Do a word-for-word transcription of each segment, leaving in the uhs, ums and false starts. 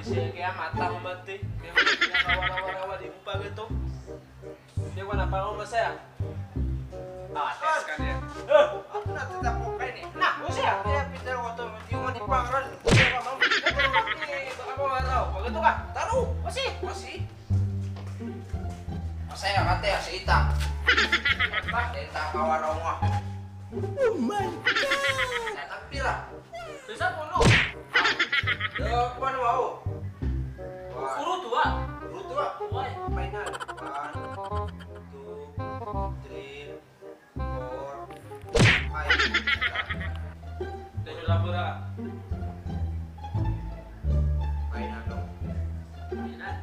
Sige, a matang mati. Kaya ko na pinakawara-wara di mo pa gito. Hindi ko na pangaw masaya. Ah, test ka niyan. Eh! Ako na titapok kayo ni. Na, masaya. Kaya pinakawara ko to. Hindi mo di pangaral. Hindi ka, ma'am. Hindi, baka mawaraw. Pag ito ka. Taro. Masi. Masi. Masaya ka, te, sa ita. Ita, ita, kawaraw nga. Oh my God! Ita, pira? Isa pulo. Yo, kuwan mo ako. Kuwan. Puro tuwa. Puro tuwa. Why? Final. One, two, three, four, five. Dahil wala pura. Final, no? Final.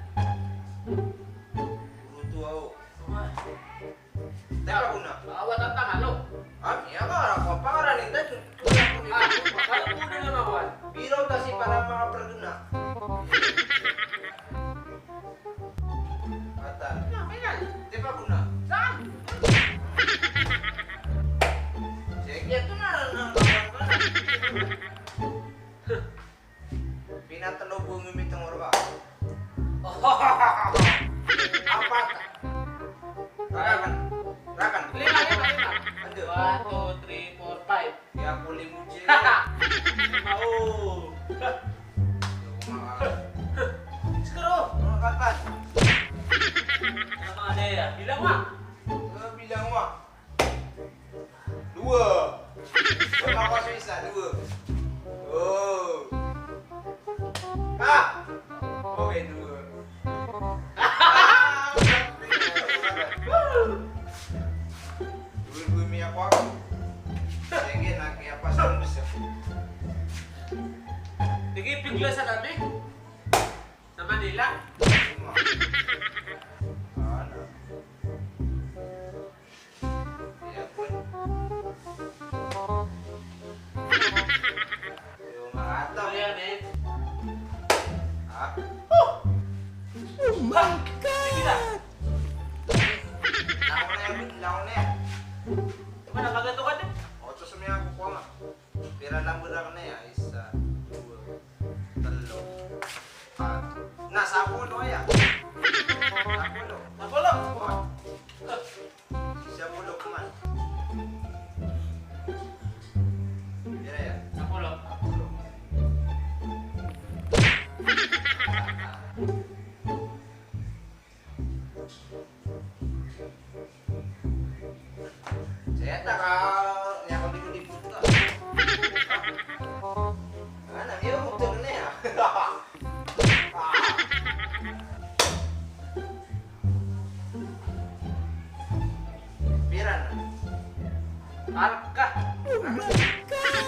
Puro tuwa, o. Why? Teka muna. Baka wata tangalo. Ah, iya ka, ako pa ka ranin tayo. Ah, baka muna na naman. Biro kasi para makapergena. Ata. Na, kaya. Teka muna. Saan? Sige, ito na, na, na, na. Pinatlo bo ngimit ang orba. Apat. Rakan. Rakan. Lima, lima, lima. Ando. One, two, three, four, five. Ya, puli mo, Jay. Oo. Siguro. Mga katan. Tama na yan. Bilang mo. Ah, bilang mo. Dowa. Wala ko sa isa, dowa. Oh. Ah! Okay, dowa. Ah! Dowa, dowa, miyak ako. Sige, nakiyapas ang gusto. Sige, piglasan namin. Sa Manila. Ano? Yung mga ato. Ano yan, eh? Ha? Oh! Oh my God! Langon na yan, langon na yan. Di ba, nakaganto ka din? Otos na yan, kukuha nga. Pira lang ba na yan? Isa, dua, telo, apat. Na, sapulo aya. Sapulo. Sapulo? Wa. Sapulo man. Pira aya? Sapulo. Sapulo. Saya tak, ah, niya ko di ko di puta. Ana, niya ko to ne, ah. Pira na? Arka. Oh my God!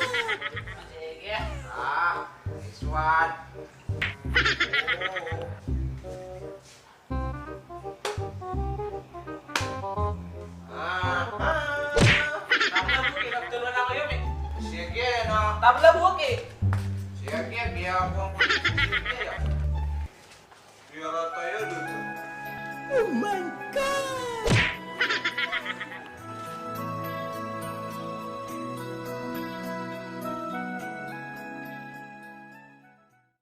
Sige. Ah, nice one. Oo. Ah, ah. Tabla bo ki, nagtulon ako yun eh. Sige na. Tabla bo ki. Sige, biya ko ang sige ya. Biya rata ya dun. Oh my God!